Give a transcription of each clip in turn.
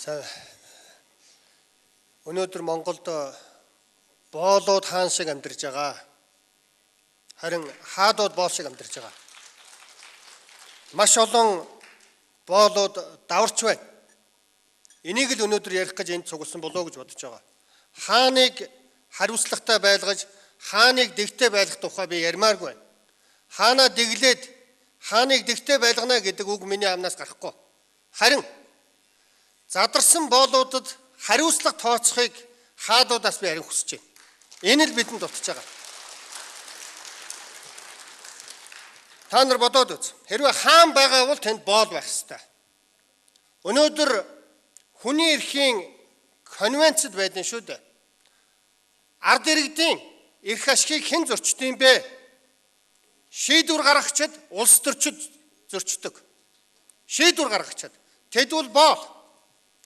За өнөөдөр Монголд боолууд хаан шиг амьдарч байгаа. Харин хаадууд боол шиг амьдарч байгаа. Маш олон боолууд даварч байна. Энийг л өнөөдөр ярих гэж энд цугласан болоо гэж бодож байгаа. Хааныг хариуцлагатай байлгаж, хааныг дэгтэй байлгах тухай би ярмааргүй байна. Хаанаа дэглээд хааныг дэгтэй байлгана гэдэг үг миний амнаас гарахгүй. Харин задарсан боолуудад хариуцлага тооцохыг хаадуудаас би харин хүсэж байна. Энэ л бидэнд дутж байгаа. Та нар бодоод үз. Хэрвээ хаан байгаа бол тэнд боол байх ёстой. Өнөөдөр хүний эрхийн конвенцэд байдаг шүү дээ. Ард иргэдийн эрх ашигыг хэн зөрчдөг юм бэ? Шийдвэр гаргагчид улс төрчид зөрчдөг. Шийдвэр гаргагчид. Тэд бол боол.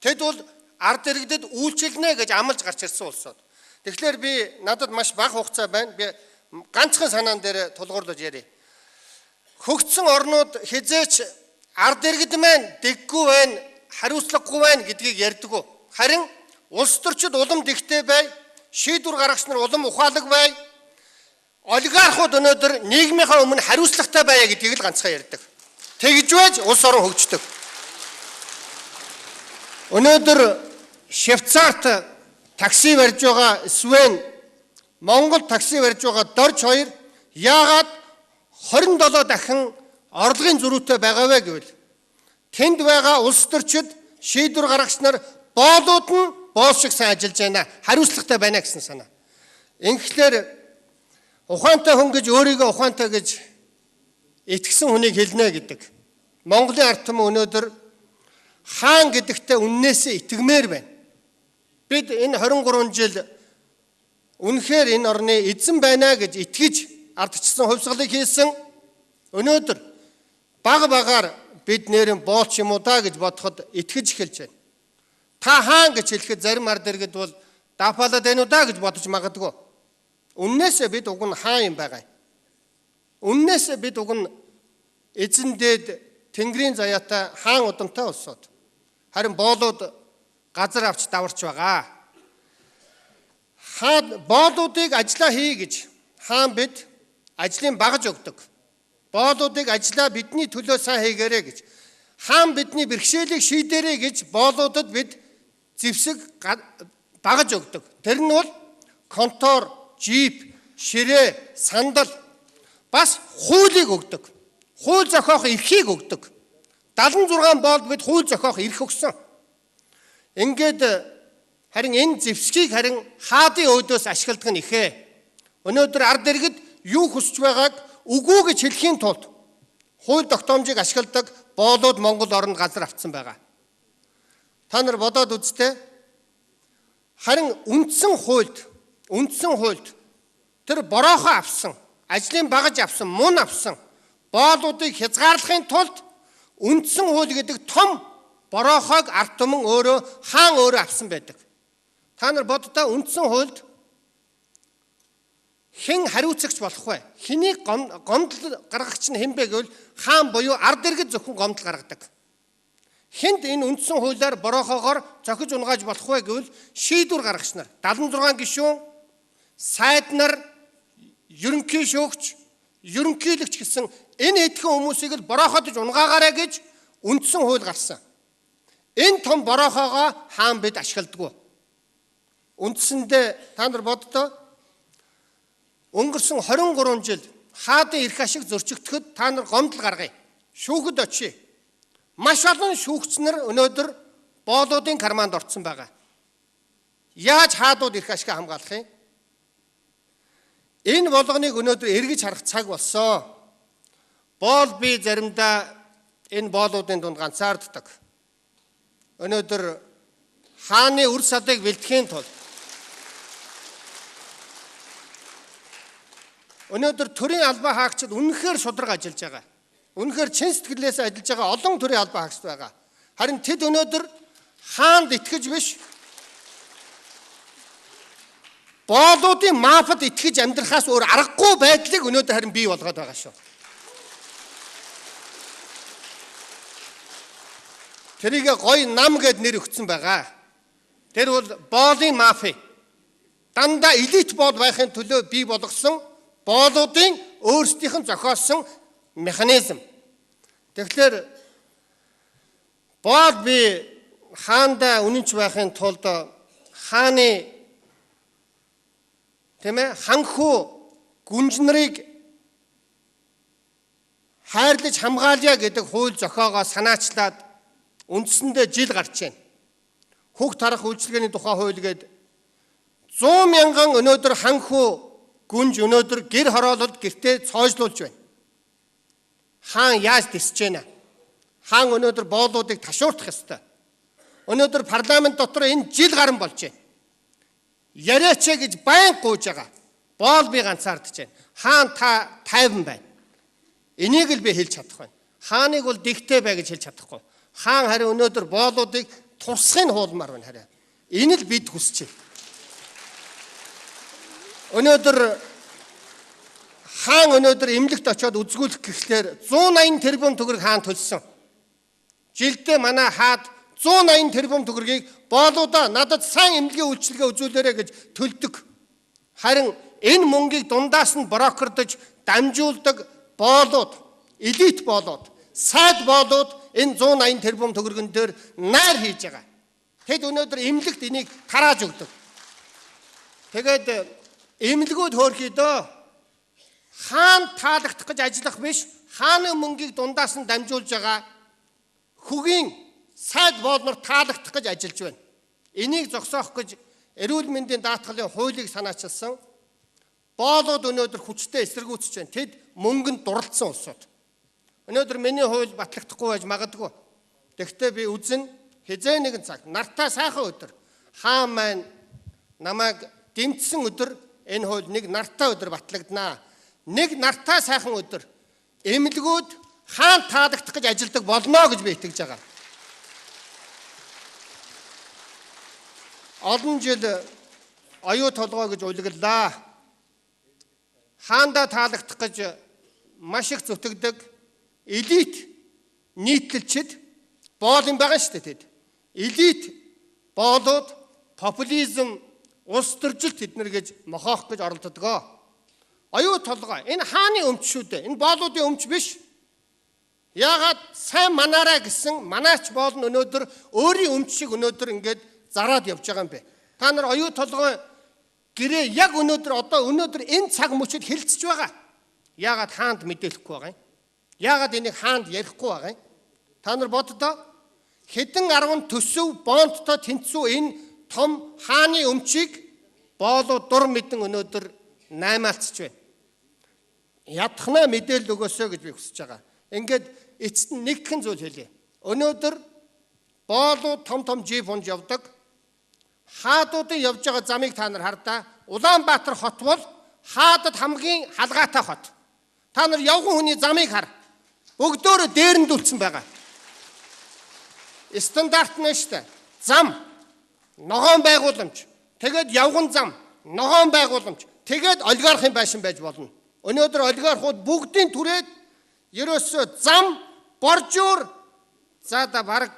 Тэд бол ард иргэдэд үйлчилнэ гэж амлаж гарч ирсэн улсууд. Тэгэхээр би надад маш бага хугацаа байна. Би ганцхан санаан дээр тулгуурлаж ярья. Хөгжсөн орнууд хизээч ард иргэд маань дэггүй байна, хариуцлагагүй байна гэдгийг ярьдаггүй. Харин улс төрчид улам дэгтэй бай, шийдвэр гаргагч нар улам ухаалаг бай. Олигархууд өнөөдөр нийгмийнхаа өмнө хариуцлагатай байя гэдгийг л ганцхан ярьдаг. Тэгж байж улс орон хөгждөг. Өнөөдөр Швейцарт такси барьж байгаа Свен, Монгол такси барьж байгаа Дорж хоёр яагаад 27 дахин орлогын зөрүүтэй байгаа вэ гэвэл тэнд байгаа улс төрчид шийдвэр гаргагч нар боолууд нь боол шиг сайн ажиллаж байна, хариуцлагатай байна гэсэн санаа. Ингэхлээр ухаантай хүн гэж өөрийгөө ухаантай гэж итгэсэн хүнийг хэлнэ гэдэг. Монголын ард түмэн өнөөдөр хаан гэдэгтээ үннээсээ итгэмээр байна. Бид энэ 23 жил үнэхээр энэ орны эзэн байна гэж итгэж ардчсан хувьсгалыг хийсэн. Өнөөдөр баг багаар бид нэрэн боолч юм уу да гэж бодоход итгэж эхэлж байна. Та хаан гэж хэлэхэд зарим ард иргэд бол дафалаад байна уу да гэж бодож магадгүй. Үннээсээ бид уг нь хаан юм байгаа. Үннээсээ бид уг нь эзэн дээд тэнгэрийн заяатай хаан удамтай улсууд. Харин боолууд газар авч даварч байгаа. Хаан боолуудыг ажлаа хий гэж хаан бид ажлын багаж өгдөг. Боолуудыг ажлаа бидний төлөө сайн хийгээрэй гэж. Хаан бидний бэрхшээлийг шийдээрэй гэж боолуудад бид зэвсэг багаж өгдөг. Тэр нь бол контор, жип, ширээ, сандал бас хуулийг өгдөг. Хууль зохиох эрхийг өгдөг. 76 боолд бид хууль зохиох эрх өгсөн. Ингээд харин энэ зэвсгийг харин хаадын өөдөөс ашигладаг нь ихээ. Өнөөдөр ард иргэд юу хүсэж байгааг үгүй гэж хэлэхийн тулд хууль тогтоомжийг ашигладаг боолууд Монгол оронд газар автсан байгаа. Та нар бодоод үзтээ. Харин үндсэн хуульд тэр бороохон авсан, ажлын багаж авсан, мун авсан боолуудыг хязгаарлахын тулд үндсэн хууль гэдэг том бороохойг ард түмэн өөрөө хаан өөрөө авсан байдаг. Та нар боддоо үндсэн хуульд хэн хариуцагч болох вэ? Хэнийг гомдол гаргагч нь хэн бэ гэвэл хаан буюу ард иргэд зөвхөн гомдол гаргадаг. Хэнд энэ үндсэн хуулиар бороохоогоор зохиж унгааж болох вэ гэвэл шийдвэр гаргагч нар 76 гишүүн, сайд нар, ерөнхий шүүгч, ерөнхийлөгч гэсэн энэ эдхэн хүмүүсийг л бороохойдож унгаагаарай гэж үндсэн хууль гарсан. Энэ том бороохоогоо хаан бид ашигладаггүй. Үндсэндээ та нар боддоо өнгөрсөн 23 жил хаадын эрх ашиг зөрчигдөхөд та нар гомдол гаргая. Шүүхэд очие. Маш олон шүүгч нар өнөөдөр боолуудын карманд орцсон байгаа. Яаж хаадууд эрх ашигаа хамгаалах юм? Энэ болгоныг өнөөдөр эргэж харах цаг болсон. Боол би заримдаа энэ боолуудын дунд ганцаарддаг. Өнөөдөр хааны үр садыг бэлтгэхийн тулд өнөөдөр төрийн албан хаагчид үнэхээр шударга ажиллаж байгаа. Үнэхээр чин сэтгэлээс ажиллаж байгаа олон төрийн албан хаагчид байгаа. Харин тэд өнөөдөр хаанд итгэж биш, боолуудын мафад итгэж амьдрахаас өөр аргагүй байдлыг өнөөдөр харин бий болгоод байгаа шүү. Тэрийг гоё нам гэд нэр өгсөн байгаа. Тэр бол боолын мафи. Дандаа элит боол байхын төлөө бий болгосон боолуудын өөрсдийнх нь зохиосон механизм. Тэгэхээр боол би хаандаа үнэнч байхын тулд хааны тийм ханхүү гүнж нарыг хайрлаж хамгаалъя гэдэг хууль зохиогоо санаачлаад үндсэндээ жил гарч байна. Хүүхд тарах үйлчилгээний тухай хууль гээд 100 мянган өнөөдөр ханхүү гүнж өнөөдөр гэр хороололд гэртээ цоожлуулж байна. Хаан яаж тэсэж байна? Хаан өнөөдөр боолуудыг ташууртах ёстой. Өнөөдөр парламент дотор энэ жил гарan болж байна. Яриач гэж баян гуйж байгаа. Боол би ганцаардж байна. Хаан та тайван байна. Энийг л би хэлж чадах байна. Хааныг бол дэгтэй бай гэж хэлж чадахгүй. Хаан харин өнөөдөр боолуудыг турсахыг хуулмаар байна харин. Энэ л бид хүсэж байна. Өнөөдөр хаан өнөөдөр эмнэлэгт очиод үзгүүлэх гэхлээр 180 тэрбум төгрөг хаан төлсөн. Жилдээ манай хаад 180 тэрбум төгрөгийг боолуудаа надад сайн эмнэлгийн үйлчилгээ үзүүлээрэй гэж төлдөг. Харин энэ мөнгийг дундаас нь брокердож дамжуулдаг боолууд, элит боолууд, сайд боолууд энэ 180 тэрбум төгрөгөн дээр найр хийж байгаа. Тэд өнөөдөр эмнэлэгт энийг тарааж өгдөг. Тэгээд эмнэлгүүд хөөрхийдөө хаан таалагдах гэж ажиллах биш, хааны мөнгийг дундаас нь дамжуулж байгаа хөгийн сайд боолнор таалагдах гэж ажиллаж байна. Энийг зогсоох гэж эрүүл мэндийн даатгалын хуулийг санаачилсан. Боолууд өнөөдөр хүчтэй эсэргүүцэж байна. Тэд мөнгөнд дурлцсан улсууд. Өнөөдөр миний хууль батлагдахгүй байж магадгүй. Тэгэхдээ би үзэн хизээ нэгэн цаг нартаа сайхан өдөр хаан маань намайг дэмжсэн өдөр энэ хууль нэг нартаа өдөр батлагдана. Нэг нартаа сайхан өдөр эмнэлгүүд хаан таалагдах гэж ажилдаг болно гэж би итгэж байгаа. Олон жил оюу толгой гэж уйлгалаа. Хаандаа таалагдах гэж маш их зүтгэдэг элит нийтлэлчид боол юм байгаа шүү дээ тэд. Элит боолууд популизм, улс төржилт тэднэр гэж мохоох гэж оролддог. Оюу толгой энэ хааны өмч шүү дээ. Энэ боолуудын өмч биш. Яагаад сайн манаараа гэсэн манаач боол нь өнөөдөр өөрийн өмч шиг өнөөдөр ингээд зараад явж байгаа юм бэ. Та нар оюу толгой гэрээ яг өнөөдөр одоо өнөөдөр энэ цаг мөчид хэлцэж байгаа. Яагаад хаанд мэдээлэхгүй байгаа юм? Яагаад энийг хаанд ярихгүй байгаа юм? Та нар боддоо хэдэн арван төсөв бондтой тэнцүү энэ том хааны өмчийг боолууд дур мэдэн өнөөдөр наймаалцж байна. Ядхнаа мэдээлэл өгөөсэй гэж би хүсэж байгаа. Ингээд эцэст нь нэгхэн зүйл хэлье. Өнөөдөр боолууд том том жип унж явдаг. Хаадуудын явж байгаа замыг та нар хардаа. Улаанбаатар хот бол хаадад хамгийн халгаатай хот. Та нар явган хүний замыг хар. Бүгдөөрөө дээрэндүүлсэн байгаа. Стандарт нь шүү дээ. Зам, ногоон байгууламж, тэгээд явган зам, ногоон байгууламж, тэгээд олигархын байшин байж болно. Өнөөдөр олигархууд бүгдийн түрээд ерөөсөө зам, боржуур, за да бараг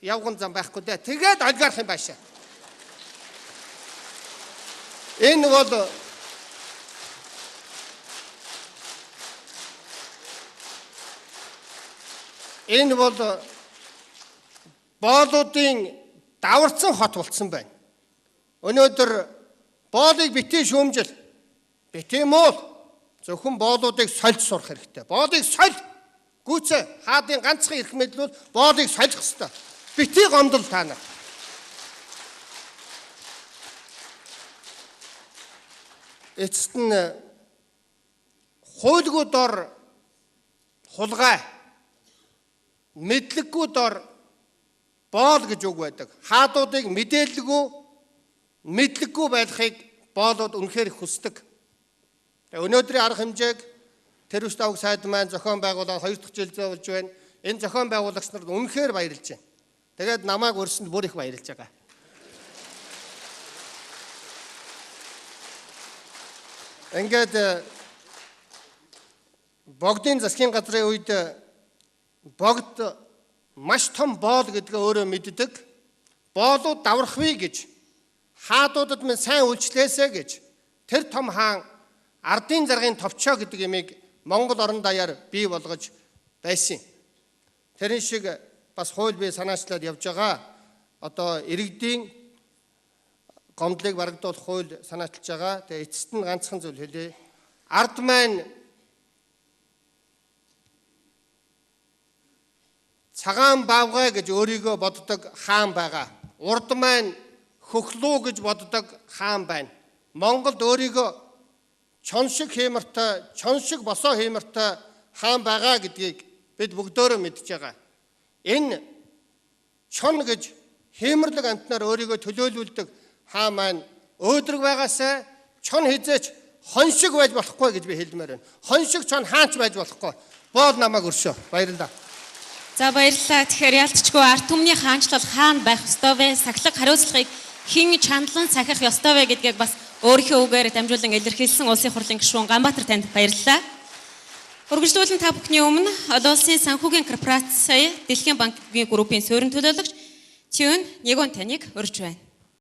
явган зам байхгүй дээ. Тэгээд олигархын байшин. Энэ бол боолуудын даварцсан хот болцсон байна. Өнөөдөр боолыг битгий шүүмжил, битгий муул, зөвхөн боолуудыг сольж сурах хэрэгтэй. Боолыг соль. Гүйцээ хаадын ганцхан эрх мэдэл бол боолыг солих ёстой. Битгий гомдол та нар. Эцэст нь хуйлгүй дор хулгай, мэдлэггүй дор боол гэж үг байдаг. Хаадуудыг мэдээлэлгүй, мэдлэггүй байхыг боолууд үнэхээр их хүсдэг. Өнөөдрийн арга хэмжээг тэр үст авг сайд маань зохион байгуулаад 2 дахь жил болж байна. Энэ зохион байгуулагч нарт үнэхээр баярлж байна. Тэгээд намайг өрсөнд бүр их баярлж байгаа. Ингээд богдын засгийн газрын үед богд маш том боол гэдгээ өөрөө мэддэг. Боолууд даврах вэ гэж хаадуудад минь сайн үйлчлээсэ гэж тэр том хаан ардын заргын товчоо гэдэг ямыг Монгол орон даяар бий болгож байсан. Тэрэн шиг бас хууль бий санаачлаад явж байгаа. Одоо иргэдийн гомдлыг барагдуулах хууль санаачилж байгаа. Тэгээ эцэст нь ганцхан зүйл хэлье. Ард маань цагаан баавгай гэж өөрийгөө боддог хаан байгаа. Урд маань хөхлүү гэж боддог хаан байна. Монголд өөрийгөө чон шиг хиймортой, чон шиг босоо хиймортой хаан байгаа гэдгийг бид бүгдөөрөө мэдж байгаа. Энэ чон гэж хиймэрлэг амтнаар өөрийгөө төлөөлүүлдэг хаан маань өөдрөг байгаасаа чон хизээч хон шиг байж болохгүй гэж би хэлмээр байна. Хон шиг чон хаач байж болохгүй. Боол намайг өршөө. Баярлалаа. За баярлалаа. Тэгэхээр ялцчгүй ард түмний хаанчлал хаана байх ёстой вэ? Сахилга хариуцлагыг хэн чандлан сахих ёстой вэ гэдгийг бас өөрийнхөө үгээр дамжуулан илэрхийлсэн Улсын хурлын гишүүн Ганбаатар танд баярлалаа. Үргэлжлүүлэн та бүхний өмнө олон улсын санхүүгийн корпорац Дэлхийн банкны группийн суурин төлөөлөгч Тюн Нэгон таныг урьж байна.